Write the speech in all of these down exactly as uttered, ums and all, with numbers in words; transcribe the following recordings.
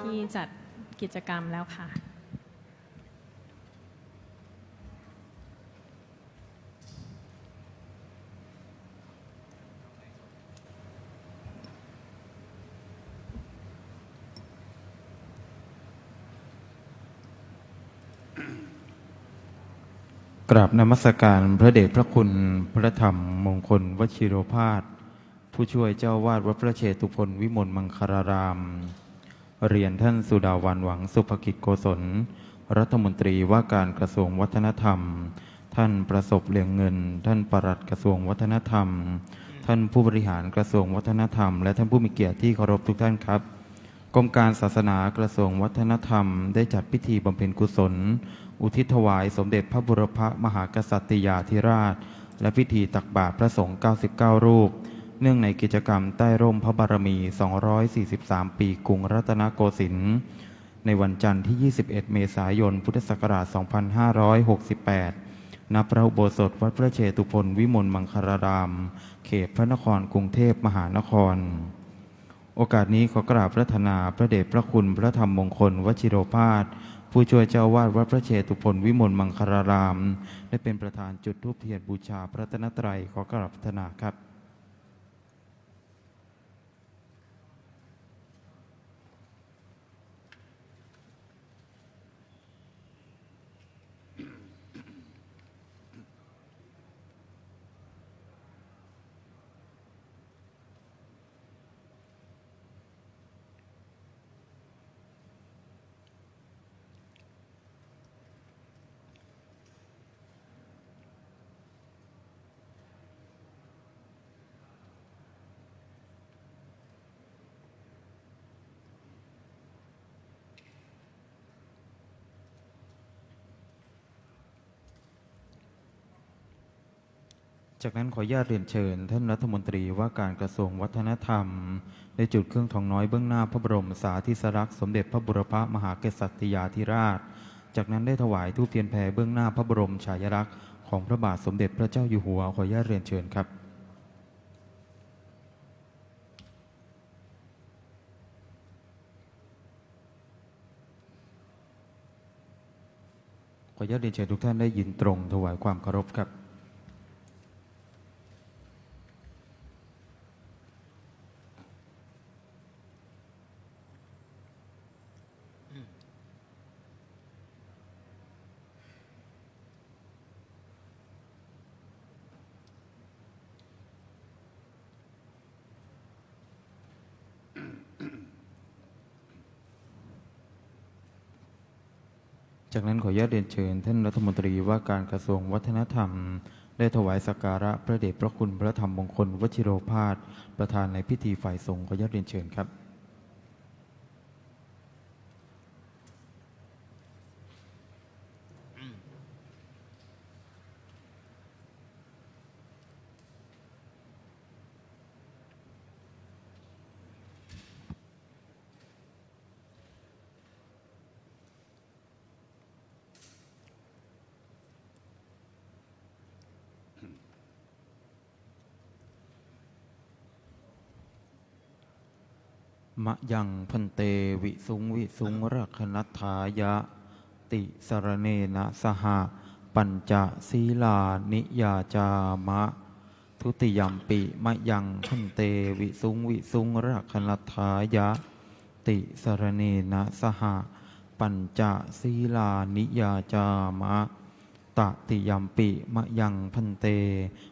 ที่จัดกิจกรรมแล้วค่ะ กราบนมัสการพระเดชพระคุณพระธรรมมงคลวชิโรภาส ผู้ช่วยเจ้าวาดวัดพระเชตุพนวิมลมังคลาราม เรียนท่านสุดาวัน หวังสุภกิจโกศล รัฐมนตรีว่าการกระทรวงวัฒนธรรม ท่านประสบ เรืองเงิน ท่านปลัดกระทรวงวัฒนธรรม ท่านผู้บริหารกระทรวงวัฒนธรรม และท่านผู้มีเกียรติที่เคารพทุกท่านครับ กรมการศาสนากระทรวงวัฒนธรรม ได้จัดพิธีบำเพ็ญกุศล อุทิศถวายสมเด็จพระบุรพมหากษัตริยาธิราช และพิธีตักบาตรพระสงฆ์ เก้าสิบเก้า รูป เนื่องในกิจกรรมใต้ร่มพระบารมี สองร้อยสี่สิบสาม ปีกรุงรัตนโกสินทร์ ในวันจันทร์ที่ ยี่สิบเอ็ด เมษายน พุทธศักราช สองพันห้าร้อยหกสิบแปด ณ พระอุโบสถวัดพระเชตุพนวิมลมังคลาราม เขตพระนครกรุงเทพมหานคร โอกาสนี้ขอกราบอาราธนาพระเดชพระคุณพระธรรมมงคลวชิโรภาส ผู้ช่วยเจ้าวาดวัดพระเชตุพนวิมลมังคลาราม ได้เป็นประธานจุดธูปเทียนบูชาพระรัตนตรัย ขอกราบอาราธนาครับ จากนั้นขออนุญาตเรียนเชิญท่านรัฐมนตรีว่าการกระทรวงวัฒนธรรม ได้จุดเครื่องทองน้อยเบื้องหน้าพระบรมสาธิสลักษณ์สมเด็จพระบุรพมหากษัตริยาธิราช จากนั้นได้ถวายธูปเทียนแพเบื้องหน้าพระบรมฉายาลักษณ์ของพระบาทสมเด็จพระเจ้าอยู่หัว ขออนุญาตเรียนเชิญครับ ขออนุญาตเรียนเชิญทุกท่านได้ยืนตรงถวายความเคารพครับ จากนั้นขออนุญาตเรียนเชิญท่านรัฐมนตรีว่าการกระทรวงวัฒนธรรม ได้ถวายสักการะพระเดชพระคุณพระธรรมมงคลวชิโรภาส ประธานในพิธีฝ่ายสงฆ์ ขออนุญาตเรียนเชิญครับ Mayaṃ bhante visuṃ visuṃ rakkhaṇatthāya tisaraṇena saha pañca sīlāni yācāma. Dutiyampi mayaṃ bhante visuṃ visuṃ rakkhaṇatthāya tisaraṇena saha pañca sīlāni yācāma. Tatiyampi mayaṃ bhante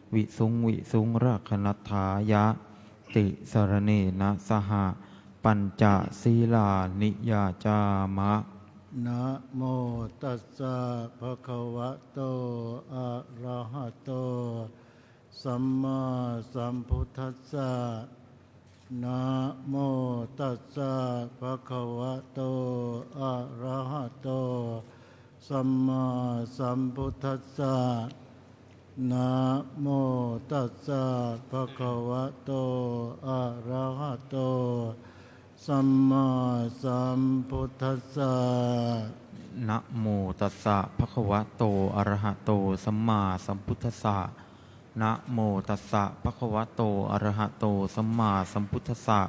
visuṃ visuṃ rakkhaṇatthāya tisaraṇena saha pañca sīlāni yācāma. Namo tassa bhagavato arahato sammāsambuddhassa. Namo tassa bhagavato arahato sammāsambuddhassa. Namo tassa bhagavato arahato sammāsambuddhassa. Namo tassa bhagavato arahato sammāsambuddhassa. Namo tassa bhagavato arahato sammāsambuddhassa.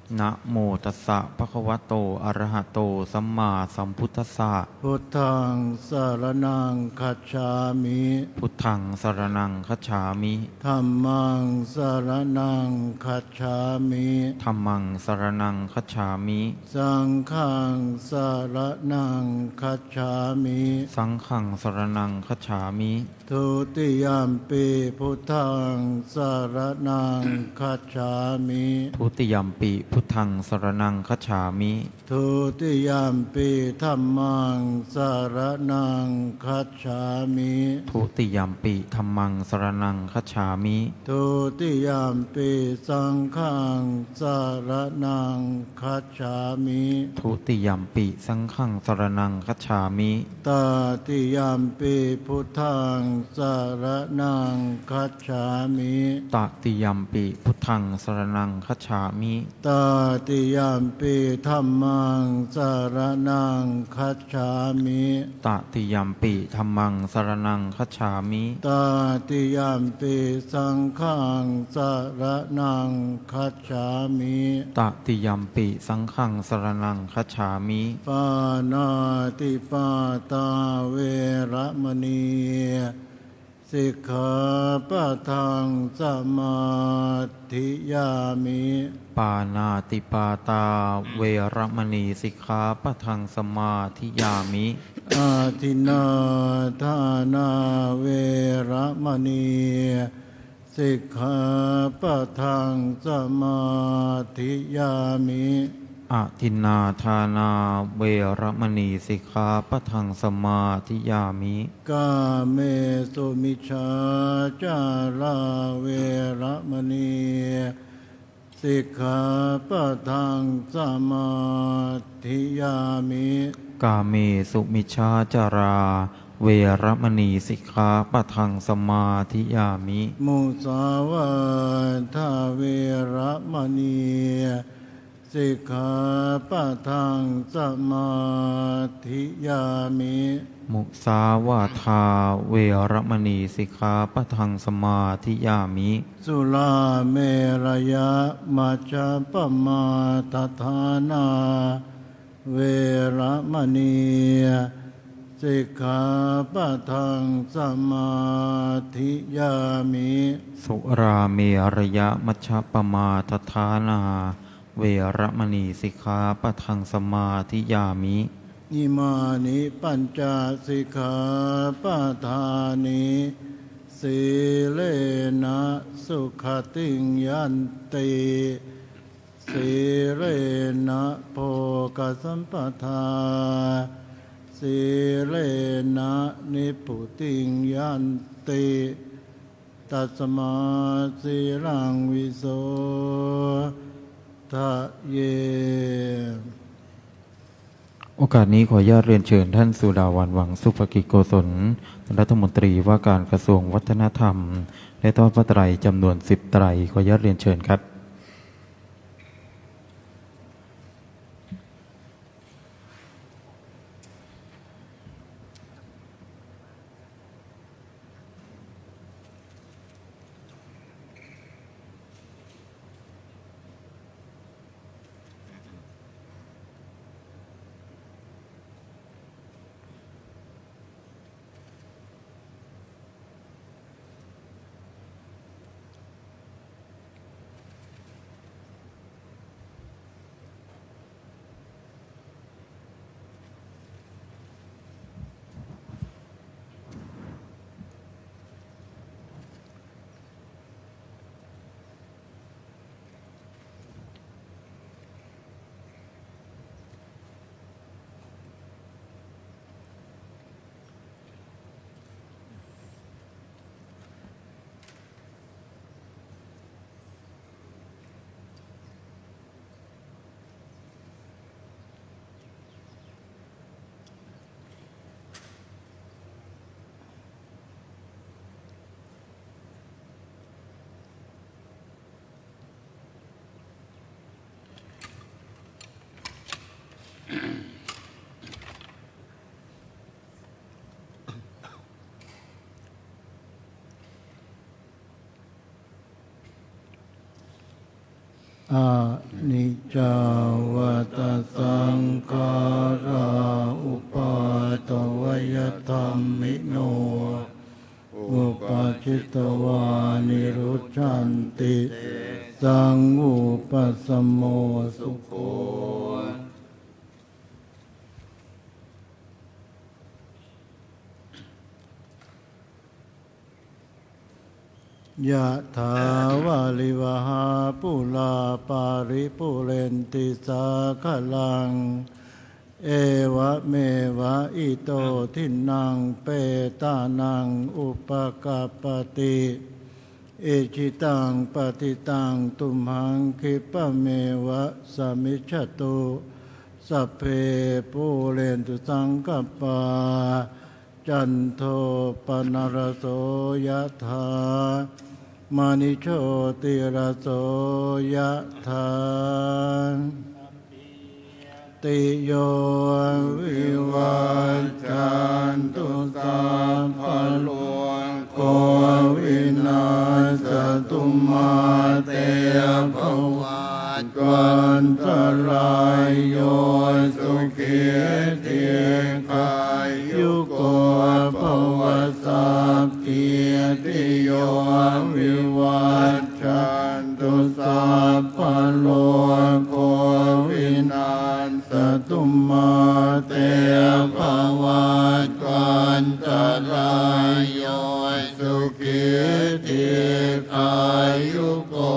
Namo tassa bhagavato arahato sammāsambuddhassa. Buddhaṃ saraṇaṃ gacchāmi. Buddhaṃ saraṇaṃ gacchāmi. Dhammaṃ saraṇaṃ gacchāmi. Dhammaṃ saraṇaṃ gacchāmi. Saṅghaṃ saraṇaṃ gacchāmi. Saṅghaṃ saraṇaṃ gacchāmi. Dutiyampi buddhaṃ saraṇaṃ gacchāmi. Dutiyampi buddhaṃ saraṇaṃ gacchāmi. Dutiyampi dhammaṃ saraṇaṃ gacchāmi. Dutiyampi dhammaṃ saraṇaṃ gacchāmi. Dutiyampi saṅghaṃ saraṇaṃ gacchāmi. Dutiyampi saṅghaṃ saraṇaṃ gacchāmi. Tatiyampi buddhaṃ saraṇaṃ gacchāmi. Tatiyampi buddhaṃ saraṇaṃ gacchāmi. Tatiyampi dhammaṃ saraṇaṃ gacchāmi. Tatiyampi dhammaṃ saraṇaṃ gacchāmi. Tatiyampi saṅghaṃ saraṇaṃ gacchāmi. Tatiyampi saṅghaṃ saraṇaṃ gacchāmi. Pāṇātipātā veramaṇī sikkhāpadaṃ samādiyāmi. Pāṇātipātā veramaṇī sikkhāpadaṃ samādiyāmi. Adinnādānā veramaṇī sikkhāpadaṃ samādiyāmi. Adinnādānā veramaṇī sikkhāpadaṃ samādiyāmi. Kāmesu micchācārā veramaṇī sikkhāpadaṃ samādiyāmi. Kāmesu micchācārā veramaṇī sikkhāpadaṃ samādiyāmi. Musāvādā veramaṇī sikkhāpadaṃ samādiyāmi. Musāvādā veramaṇī sikkhāpadaṃ samādiyāmi. Surāmerayamajjapamādaṭṭhānā veramaṇī sikkhāpadaṃ samādiyāmi. Surāmerayamajjapamādaṭṭhānā veramaṇī sikkhāpadaṃ samādiyāmi. Imāni pañca sikkhāpadāni. Sīlena sugatiṃ yanti, sīlena bhogasampadā, sīlena nibbutiṃ yanti, tasmā sīlaṃ visodhaye. โอกาสนี้ขออนุญาตเรียนเชิญท่านสุดาวัน หวังสุภกิจโกศล รัฐมนตรีว่าการกระทรวงวัฒนธรรม ได้ทอดผ้าไตรจำนวนสิบไตร ขออนุญาตเรียนเชิญครับ โ Aniccā vata saṅkhārā, uppādavayadhammino, uppajjitvā nirujjhanti, tesaṃ vūpasamo sukho. Yathā vārivahā pūrā paripūrenti sāgaraṃ, evameva ito dinnaṃ petānaṃ upakappati. Icchitaṃ patthitaṃ tumhaṃ khippameva samijjhatu. Sabbe pūrentu saṅkappā, cando pannaraso yathā, maṇi jotiraso yathā. Sabbītiyo vivajjantu, sabbarogo vinassatu, mā te bhavatvantarāyo, sukhī dīghāyuko bhava. Sabbītiyo vivajjantu, sabbarogo vinassatu, mā te bhavatvantarāyo, sukhī dīghāyuko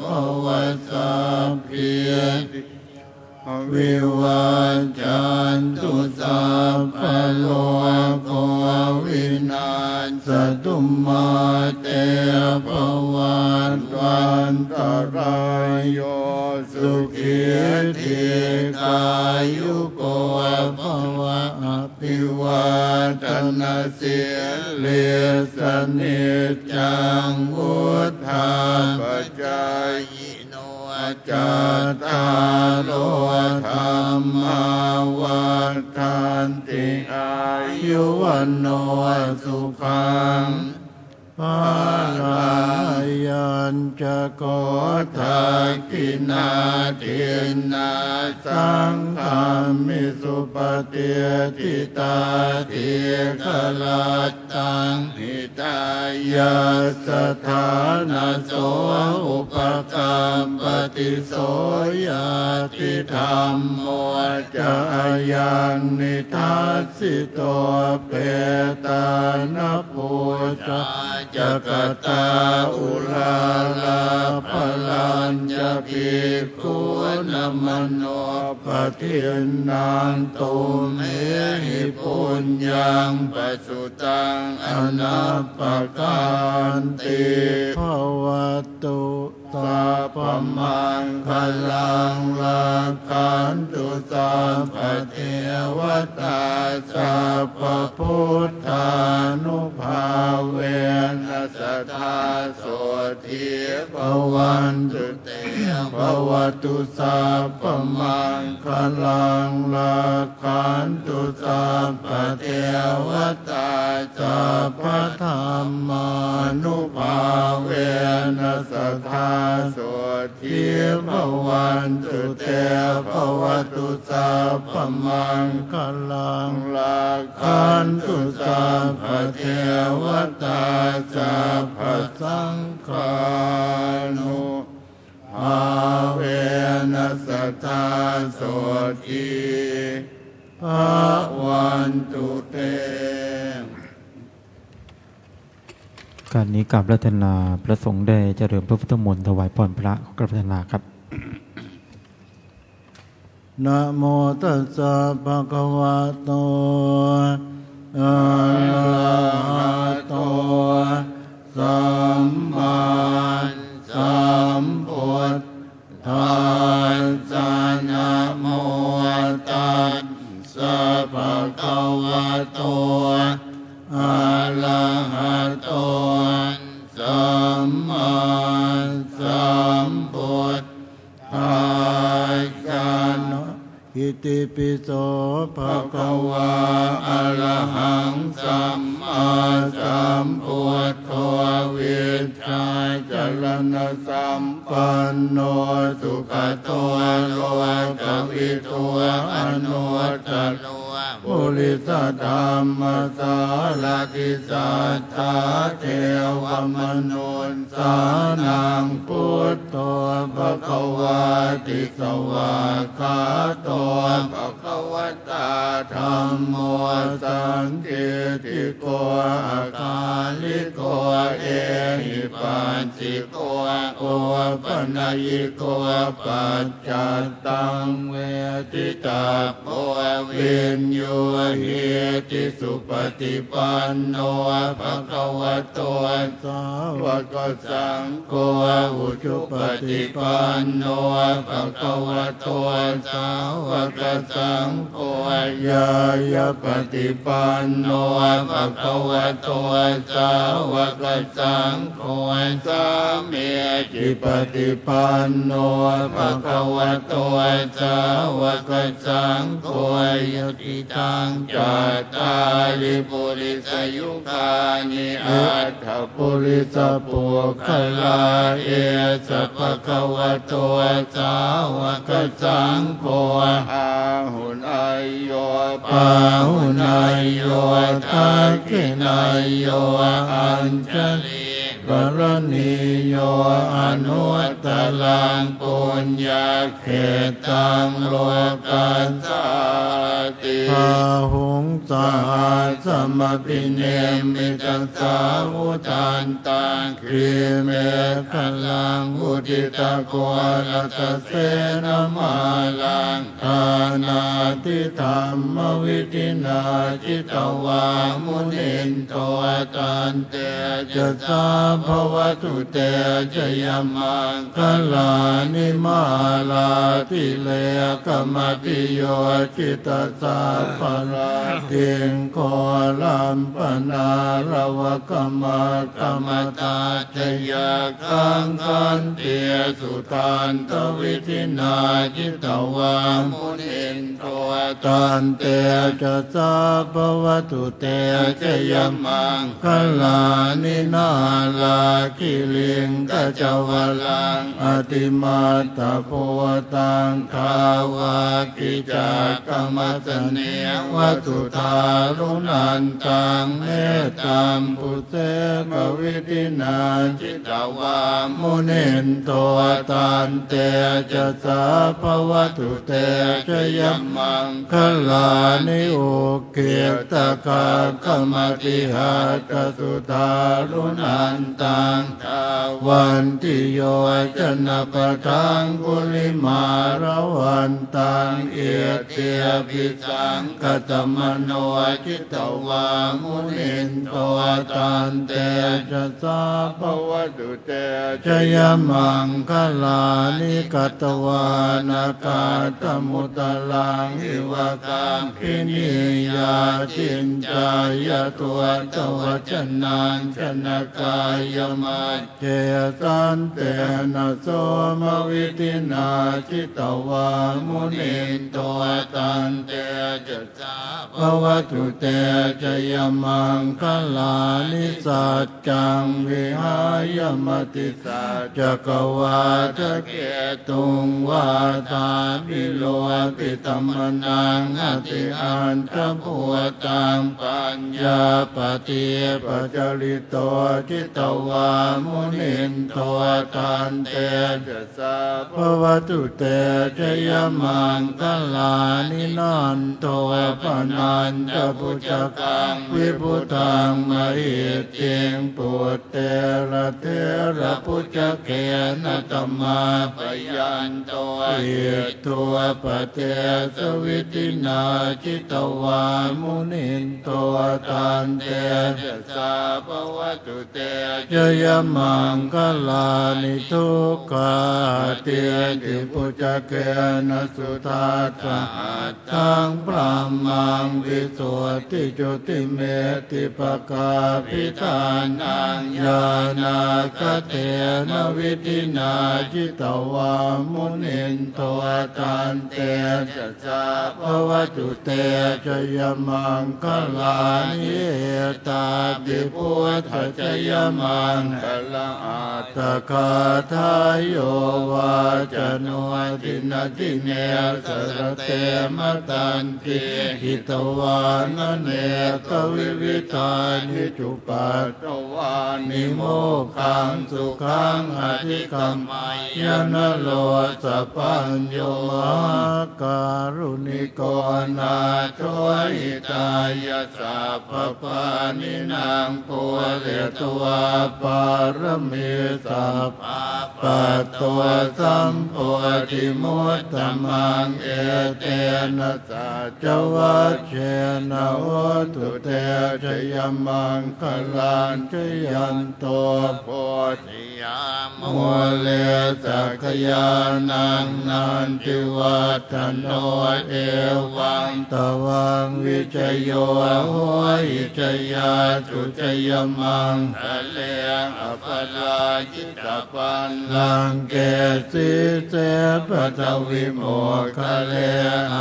bhava. Sabbītiyo vivajjantu, sabbarogo vinassatu, mā te bhavatvantarāyo, sukhī dīghāyuko bhava. Abhivādanasīlissa niccaṃ vuḍḍhāpacāyino, cattāro dhammā vaḍḍhanti: āyu vaṇṇo sukhaṃ balaṃ. Ayañca kho dakkhiṇā dinnā saṅghamhi supatiṭṭhitā, dīgharattaṃ hitāyassa ṭhānaso upakappati. So ñātidhammo ca ayaṃ nidassito, petāna pūjā ca katā uḷārā, balañca bhikkhūnamanuppadinnaṃ, tumhehi puññaṃ pasutaṃ anappakanti. Bhavatu sabbamaṅgalaṃ, rakkhantu sabbadevatā, sabbabuddhānubhāvena sadā sotthī bhavantu te. Bhavatu sabbamaṅgalaṃ, rakkhantu sabbadevatā, sabbadhammānubhāvena sadā sotthī bhavantu te. Bhavatu sabbamaṅgalaṃ, rakkhantu sabbadevatā, sabbasaṅghānubhāvena sadā sotthī bhavantu te. การนี้กราบอาราธนาพระสงฆ์ได้เจริญพระพุทธมนต์ถวายพรพระ ขอกราบอาราธนาครับ Namo tassa bhagavato arahato sammāsambuddhassa. Namo tassa bhagavato arahato sammāsambuddhassa. Itipi so bhagavā arahaṃ sammāsambuddho vijjācaraṇasampan no sugato lokavidū anuttaro purisadammasārathi satthā devamanussānaṃ buddho bhagavāti. Svākkhāto bhagavatā dhammo sandiṭṭhiko akāliko ehipassiko opanayiko paccattaṃ veditabbo viññūhīti. Supaṭipanno bhagavato sāvakasaṅgho, ujupaṭipanno bhagavato sāvakasaṅgho, ñāyapaṭipanno bhagavato sāvakasaṅgho, sāmīcipaṭipanno bhagavato sāvakasaṅgho, yadidaṃ cattāri purisayugāni aṭṭha purisapuggalā, esa bhagavato sāvakasaṅgho, āhuneyyo pāhuneyyo dakkhiṇeyyo añjalikaraṇīyo, anuttaraṃ puññakkhettaṃ lokassāti. Bāhuṃ sahassamabhinimmitasāvudhantaṃ, grīmekhalaṃ uditaghorasasenamāraṃ, dānādidhammavidhinā jitavā munindo, tantejasā bhavatu te jayamaṅgalāni. Mārātirekamabhiyujjhitasabbarattiṃ, ghorampanāḷavakamakkhamathaddhayakkhaṃ, khantīsudantavidhinā jitavā munindo, tantejasā bhavatu te jayamaṅgalāni. Nāḷāgiriṃ gajavaraṃ atimattabhūtaṃ, dāvaggicakkamasanīva sudāruṇantaṃ, mettambusekavidhinā jitavā munindo, tantejasā bhavatu te jayamaṅgalāni. Ukkhittakhaggamatihatthasudāruṇantaṃ, dhāvantiyojanapathaṅgulimālavantaṃ, iddhībhisaṅkhatamano jitavā munindo, tantejasā bhavatu te jayamaṅgalāni. Katvāna kaṭṭhamudaraṃ iva gabbhinīyā, ciñcāya duṭṭhavacanaṃ janakāyamajjhe, santena somavidhinā jitavā munindo, tantejasā bhavatu te jayamaṅgalāni. Saccaṃ vihāya matisaccakavādaketuṃ, vādābhiropitamanaṃ atiandhabhūtaṃ, paññāpadīpajalito jitavā munindo, tantejasā bhavatu te jayamaṅgalāni. Nandopanandabhujagaṃ vibudhaṃ mahiddhiṃ, puttena therabhujagena damāpayanto, iddhūpadesavidhinā jitavā munindo, tantejasā bhavatu te jayamaṅgalāni. Duggāhadiṭṭhibhujagena sudaṭṭhahatthaṃ, brahmaṃ visuddhijutimiddhibakābhidhānaṃ, ñāṇāgadena vidhinā jitavā munindo, tantejasā bhavatu te jayamaṅgalāni. Etāpi buddhajayamaṅgalaaṭṭhagāthā, yo vācano dinadine sarate matandī, hitvānanekavividhāni cupaddavāni, mokkhaṃ sukhaṃ adhigameyya naro sapañño. Mahākāruṇiko nātho, hitāya sabbapāṇinaṃ, pūretvā pāramī sabbā, patto sambodhimuttamaṃ, etena saccavajjena, hotu te jayamaṅgalaṃ. Jayanto bodhi yā mūle, sakyānaṃ nandivaḍḍhano, evaṃ tvaṃ vijayo hohi, jayassu jayamaṅgale, aparājitapallaṅke, sīse paṭhavipokkhare,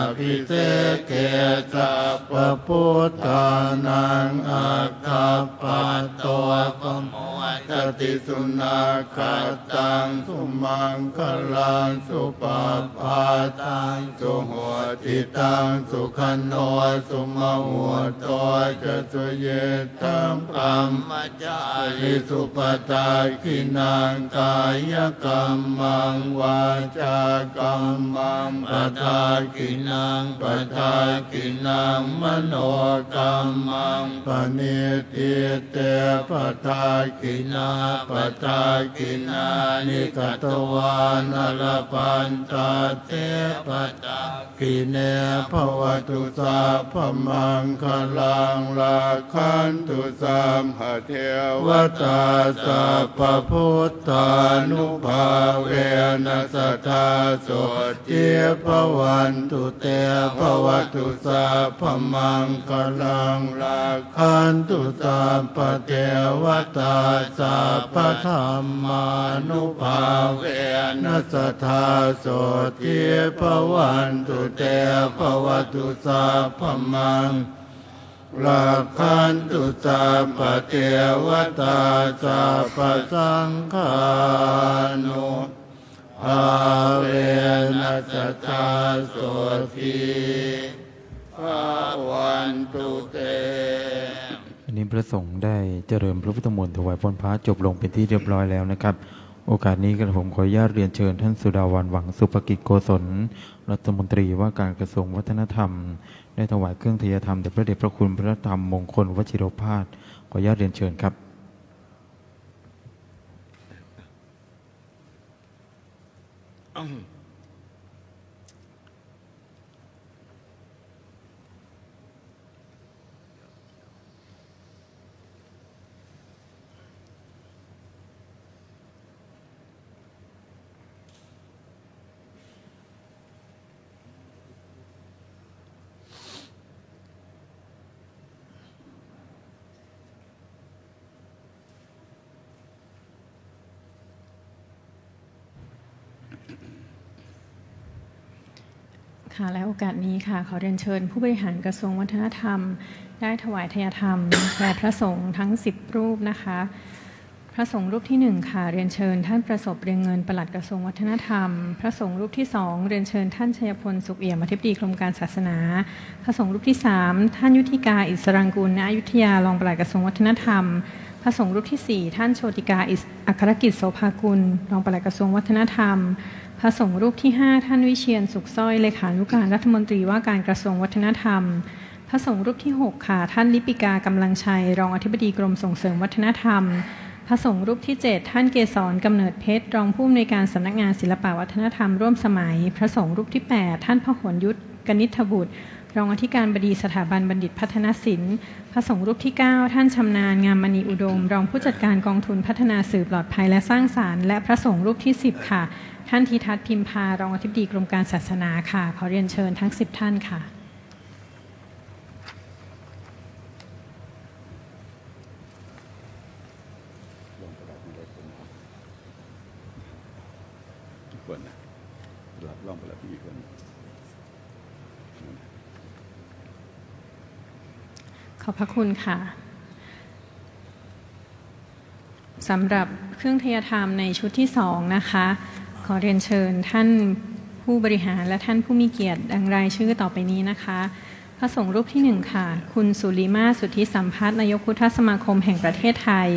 abhiseke sabbabuddhānaṃ, aggappatto pamodati. Sunakkhattaṃ sumaṅgalaṃ, supabhātaṃ suhuṭṭhitaṃ, sukhaṇo sumuhutto ca, suyiṭṭhaṃ brahmacārisu. Padakkhiṇaṃ kāyakammaṃ, vācākammaṃ padakkhiṇaṃ, padakkhiṇaṃ manokammaṃ, paṇidhī te padakkhiṇā, padakkhiṇāni katvāna, labhantatthe padakkhiṇe. Bhavatu sabbamaṅgalaṃ, rakkhantu sabbadevatā, sabbabuddhānubhāvena, sadā sotthī bhavantu te. Bhavatu sabbamaṅgalaṃ, rakkhantu sabbadevatā, sabbadhammānubhāvena, sadā sotthī bhavantu te. Bhavatu sabbamaṅ, rakkhantu sabbadevatā, sabbasaṅghānu, bhāvena, sadā sotthī bhavantu te. วันนี้พระสงฆ์ได้เจริญพระพุทธมนต์ถวายพรพระจบลงเป็นที่เรียบร้อยแล้วนะครับ โอกาสนี้กระผมขออนุญาตเรียนเชิญท่านสุดาวัน หวังสุภกิจโกศล รัฐมนตรีว่าการกระทรวงวัฒนธรรม ได้ถวายเครื่องไทยธรรมแด่พระเดชพระคุณพระธรรมมงคลวชิโรภาส ขออนุญาตเรียนเชิญครับ ค่ะ และโอกาสนี้ค่ะ ขอเรียนเชิญผู้บริหารกระทรวงวัฒนธรรม ได้ถวายไทยธรรมแด่พระสงฆ์ทั้งสิบรูปนะคะ พระสงฆ์รูปที่หนึ่งค่ะ เรียนเชิญท่านประสบ เรืองเงิน ปลัดกระทรวงวัฒนธรรม พระสงฆ์รูปที่สอง เรียนเชิญท่านชัยพล สุขเอี่ยม อธิบดีกรมการศาสนา พระสงฆ์รูปที่สาม ท่านยุทธิกา อิสรังกูล ณ อยุธยา รองปลัดกระทรวงวัฒนธรรม พระสงฆ์รูปที่สี่ ท่านโชติกา อิส อัครกิจ โสภากุล รองปลัดกระทรวงวัฒนธรรม พระสงฆ์รูปที่ห้า ท่านวิเชียร สุขสร้อย เลขานุการรัฐมนตรีว่าการกระทรวงวัฒนธรรม พระสงฆ์รูปที่หกค่ะ ท่านลิปิกา กำลังชัย รองอธิบดีกรมส่งเสริมวัฒนธรรม พระสงฆ์รูปที่เจ็ด ท่านเกษร กำเนิดเพชร รองผู้อำนวยการสำนักงานศิลปะวัฒนธรรมร่วมสมัย พระสงฆ์รูปที่แปด ท่านพหลยุทธ กนิษฐบุตร รองอธิการบดีสถาบันบัณฑิตพัฒนศิลป์ พระสงฆ์รูปที่เก้า ท่านชำนาญ งามมณีอุดม รองผู้จัดการกองทุนพัฒนาสื่อปลอดภัยและสร้างสรรค์ และพระสงฆ์รูปที่สิบค่ะ ท่านธีทัศน์ พิมพา รองอธิบดีกรมการศาสนาค่ะ ขอเรียนเชิญทั้งสิบท่านค่ะ รองประหลัดมีอะไรเสริมครับ กี่คนนะ ประหลัด รองประหลัดมีกี่คน ขอบพระคุณค่ะ สำหรับเครื่องเทศน์ธรรมในชุดที่สองนะคะ ขอเรียนเชิญท่านผู้บริหารและท่านผู้มีเกียรติดังรายชื่อต่อไปนี้นะคะ พระสงฆ์รูปที่หนึ่งค่ะ คุณสุริมาสุทธิสัมพัฒน์ นายกพุทธสมาคมแห่งประเทศไทย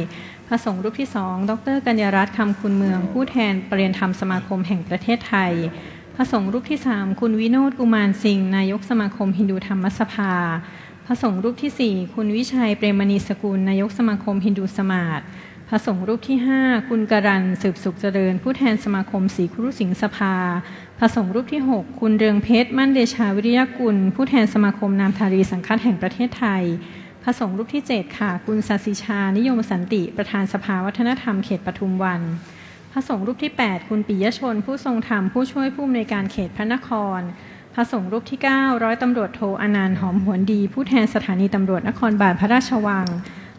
พระสงฆ์รูปที่สอง ดร.กัญญารัตน์ คำคุณเมือง ผู้แทนประเรียนธรรมสมาคมแห่งประเทศไทย พระสงฆ์รูปที่สาม คุณวิโนช กุมารสิงห์ นายกสมาคมฮินดูธรรมสภา พระสงฆ์รูปที่สี่ คุณวิชัย เปรมมณีสกุล นายกสมาคมฮินดูสมาด พระสงฆ์รูปที่ห้า คุณกรัน สืบสุขเจริญ ผู้แทนสมาคมศรีคุรุสิงห์สภา พระสงฆ์รูปที่หก คุณเรืองเพชร มั่นเดชาวิริยกุล ผู้แทนสมาคมนามธารีสังคัตแห่งประเทศไทย พระสงฆ์รูปที่เจ็ดค่ะ คุณศาสิชา นิยมสันติ ประธานสภาวัฒนธรรมเขตปทุมวัน พระสงฆ์รูปที่แปด คุณปิยชน ผู้ทรงธรรม ผู้ช่วยผู้อำนวยการเขตพระนคร พระสงฆ์รูปที่เก้า ร้อยตำรวจโท อนันต์ หอมหวนดี ผู้แทนสถานีตำรวจนครบาลพระราชวัง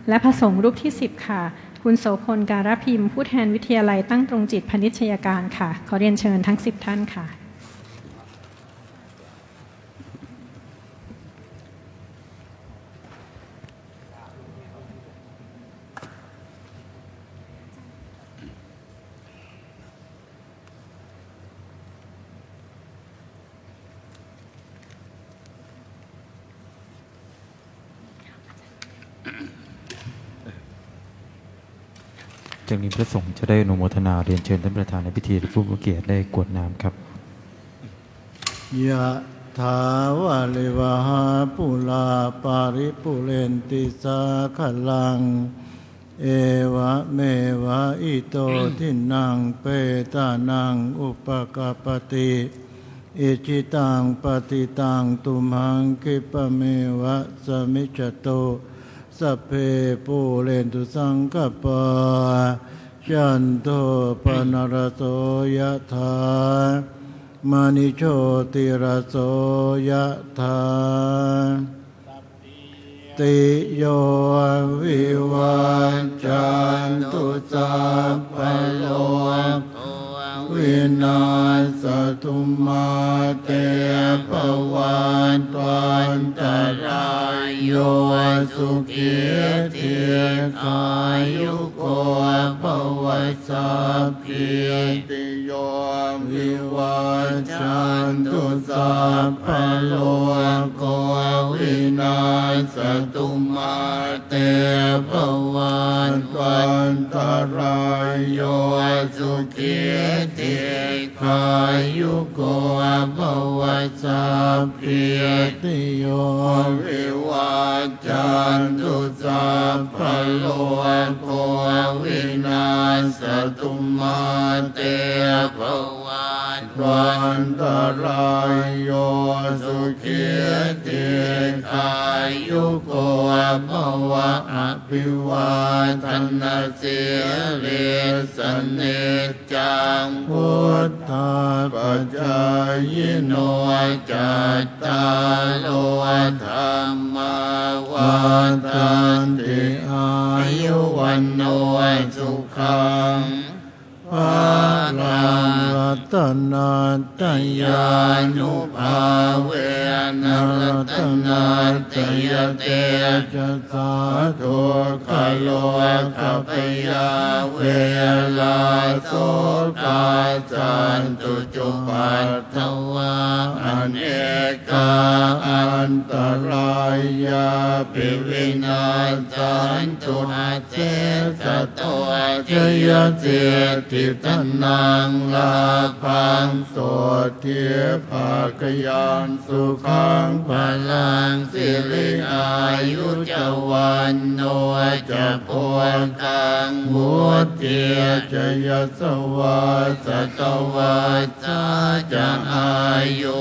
และพระสงฆ์รูปที่สิบค่ะ คุณโสพล การพิมพ์ ผู้แทนวิทยาลัยตั้งตรงจิตพาณิชยการค่ะ ขอเรียนเชิญทั้งสิบท่านค่ะ จากนี้พระสงฆ์จะได้อนุโมทนา เรียนเชิญท่านประธานในพิธีและผู้มีเกียรติได้กรวดน้ำครับ Yathā vārivahā pūrā paripūrenti sāgaraṃ, evameva ito dinnaṃ petānaṃ upakappati. Icchitaṃ patthitaṃ tumhaṃ khippameva samijjhatu. Sabbe pūrentu saṅkappā, cando pannaraso yathā, maṇi jotiraso yathā. Sabbītiyo vivajjantu, sabbarogo vinassatu, mā te bhavatvantarāyo, sukhī dīghāyuko bhava. Sabbītiyo vivajjantu, sabbarogo vinassatu, mā te bhavatvantarāyo, sukhī dīghāyuko bhava. Sabbītiyo vivajjantu, sabbarogo vinassatu, mā te bhavatvantarāyo, sukhī dīghāyuko bhava. Abhivādanasīlissa niccaṃ vuḍḍhāpacāyino, cattāro dhammā vaḍḍhanti: āyu vaṇṇo sukhaṃ balaṃ. Ratanattayānubhāvena ratanattayatejasā, dukkharogabhayā verā sokā sattu cupaddavā, anekā antarāyāpi vinassantu asesato. Jayasiddhi dhanaṃ lābhaṃ, sotthi bhāgyaṃ sukhaṃ balaṃ, siri āyu ca vaṇṇo ca, bhogaṃ vuḍḍhī ca yasavā, satavassā ca āyū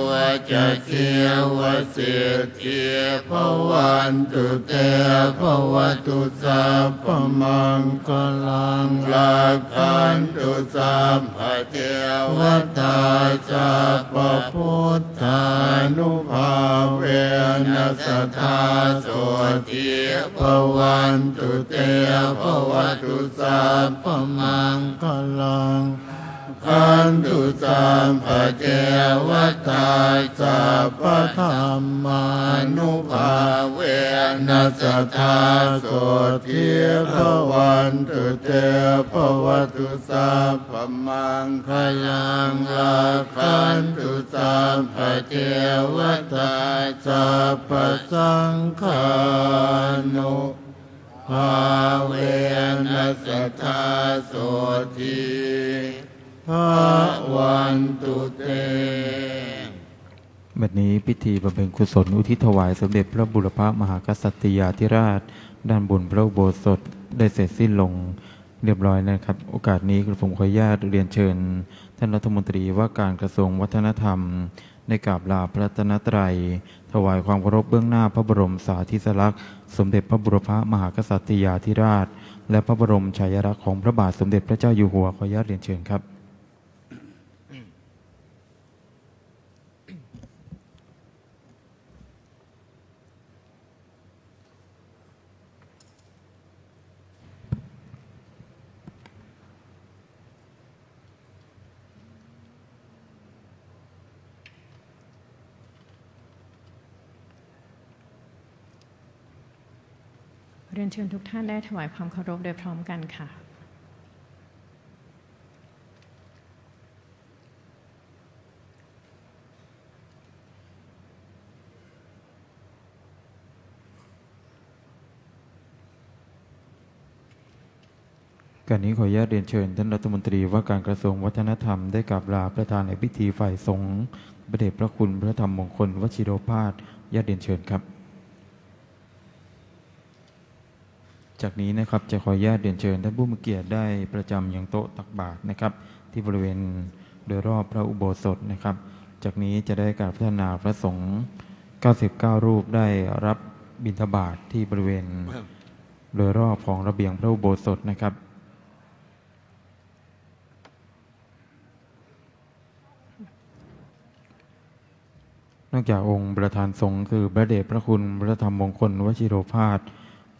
ca, jīvasiddhī bhavantu te. Bhavatu sabbamaṅgalaṃ, rakkhantu sabbadevatā, sabbabuddhānubhāvena, sadā sotthī bhavantu te. Bhavatu sabbamaṅgalaṃ, rakkhantu sabbadevatā, sabbadhammānubhāvena sadā sotthī bhavantu te. Bhavatu sabbamaṅgalaṃ, rakkhantu sabbadevatā, sabbasaṅghānu bhāvena sadā sotthī bhavantu te. บัดนี้พิธีบำเพ็ญกุศลอุทิศถวายสมเด็จพระบูรพมหากษัตริยาธิราช ด้านบนพระอุโบสถได้เสร็จสิ้นลงเรียบร้อยแล้วนะครับ โอกาสนี้กระผมขออนุญาตเรียนเชิญท่านรัฐมนตรีว่าการกระทรวงวัฒนธรรม ได้กราบลาพระรัตนตรัย ถวายความเคารพเบื้องหน้าพระบรมสาธิสลักษณ์ สมเด็จพระบูรพมหากษัตริยาธิราช และพระบรมฉายาลักษณ์ของพระบาทสมเด็จพระเจ้าอยู่หัว ขออนุญาตเรียนเชิญครับ เรียนเชิญทุกท่านได้ถวายความเคารพโดยพร้อมกันค่ะ การนี้ขออนุญาตเรียนเชิญท่านรัฐมนตรีว่าการกระทรวงวัฒนธรรม ได้กราบลาประธานในพิธีฝ่ายสงฆ์ พระเดชพระคุณพระธรรมมงคล วชิโรภาส ญาติเรียนเชิญครับ จากนี้นะครับ จะขออนุญาตเรียนเชิญท่านผู้มีเกียรติได้ประจำยังโต๊ะตักบาตรนะครับ ที่บริเวณโดยรอบพระอุโบสถนะครับ จากนี้จะได้กราบอาราธนาพระสงฆ์ เก้าสิบเก้า รูปได้รับบิณฑบาตที่บริเวณโดยรอบของระเบียงพระอุโบสถนะครับ นอกจากองค์ประธานสงฆ์คือพระเดชพระคุณพระธรรมมงคล วชิโรภาส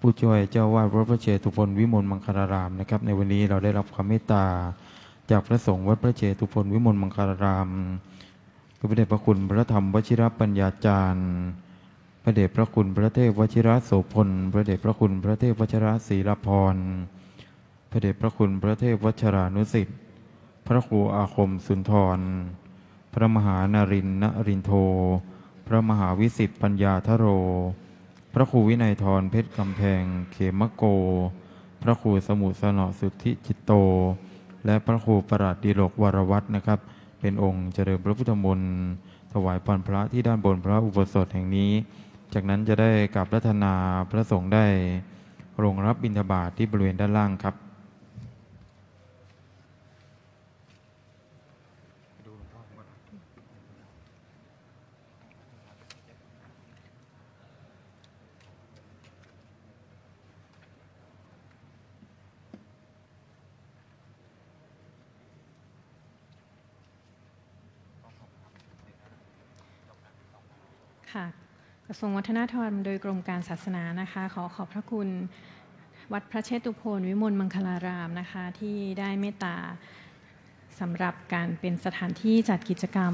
ผู้ช่วยเจ้าอาวาสวัดพระเชตุพนวิมลมังคลารามนะครับ ในวันนี้เราได้รับความเมตตาจากพระสงฆ์วัดพระเชตุพนวิมลมังคลาราม คือพระเดชพระคุณพระธรรมวชิรปัญญาจารย์ พระเดชพระคุณพระเทพวชิรโสภณ พระเดชพระคุณพระเทพวัชรศรีลาภรณ์ พระเดชพระคุณพระเทพวัชรานุสิทธิ์ พระครูอาคมสุนทร พระมหานารินทร์นรินโท พระมหาวิสิทธิ์ปัญญาธโร พระครูวินัยธรเพชรกำแพงเขมโก พระครูสมุสนสุทธิจิตโต และพระครูประหลัดดิลกวรวัฒน์นะครับ เป็นองค์เจริญพระพุทธมนต์ ถวายพรพระที่ด้านบนพระอุโบสถแห่งนี้ จากนั้นจะได้กราบอาราธนาพระสงฆ์ได้ลงรับบิณฑบาตที่บริเวณด้านล่างครับ ค่ะ กระทรวงวัฒนธรรมโดยกรมการศาสนานะคะ ขอขอบพระคุณวัดพระเชตุพนวิมลมังคลารามนะคะ ที่ได้เมตตาสำหรับการเป็นสถานที่จัดกิจกรรม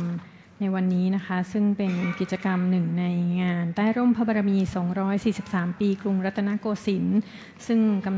ในวันนี้นะคะ ซึ่งเป็นกิจกรรมหนึ่งในงานใต้ร่มพระบารมี สองร้อยสี่สิบสาม ปีกรุงรัตนโกสินทร์ ซึ่งกำ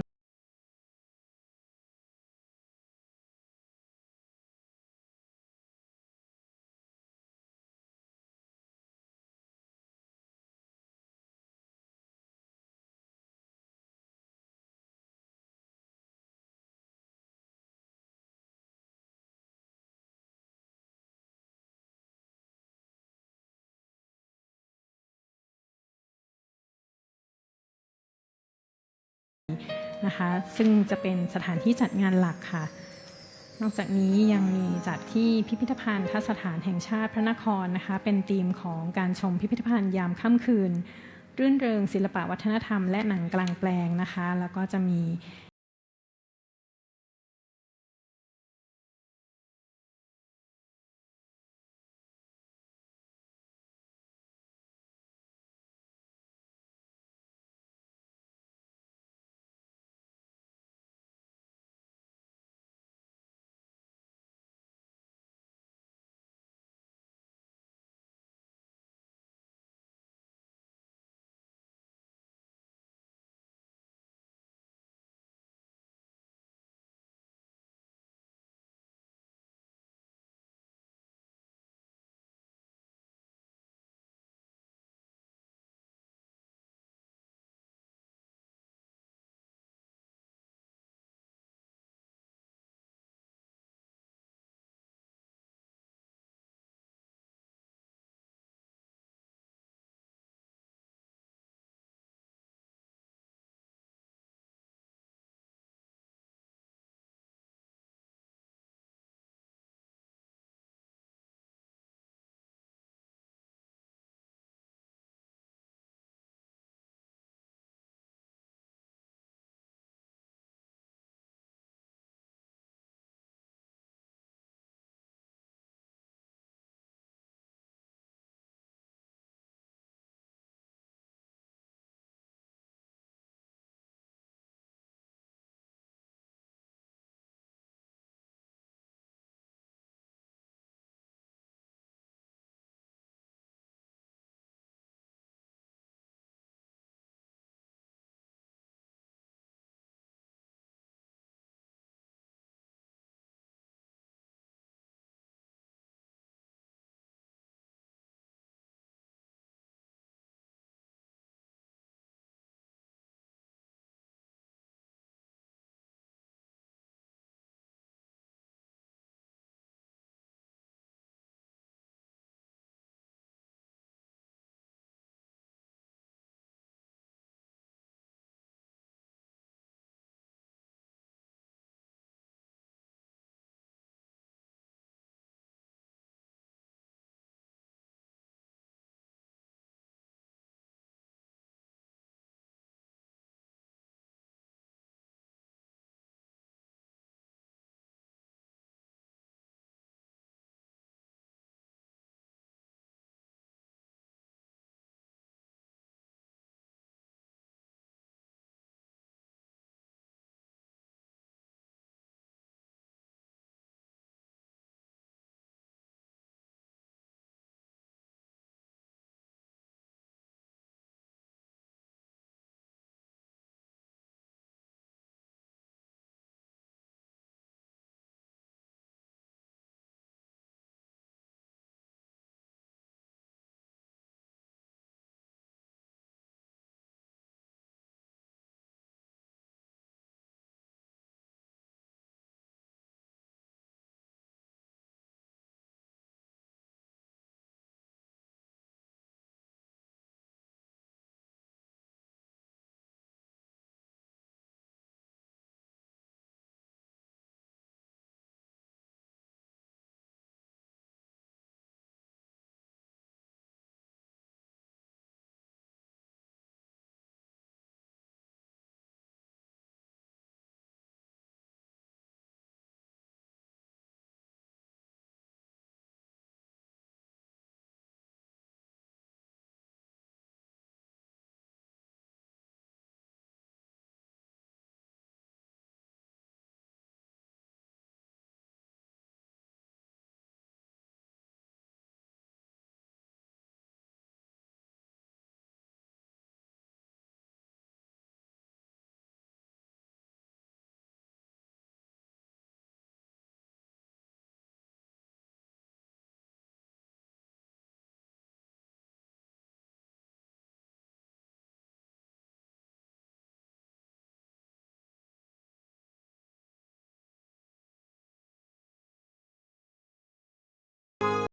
นะคะ ซึ่งจะเป็นสถานที่จัดงานหลักค่ะ นอกจากนี้ยังมีจัดที่พิพิธภัณฑสถานแห่งชาติพระนครนะคะ เป็นธีมของการชมพิพิธภัณฑ์ยามค่ำคืน รื่นเริงศิลปะวัฒนธรรมและหนังกลางแปลงนะคะ แล้วก็จะมี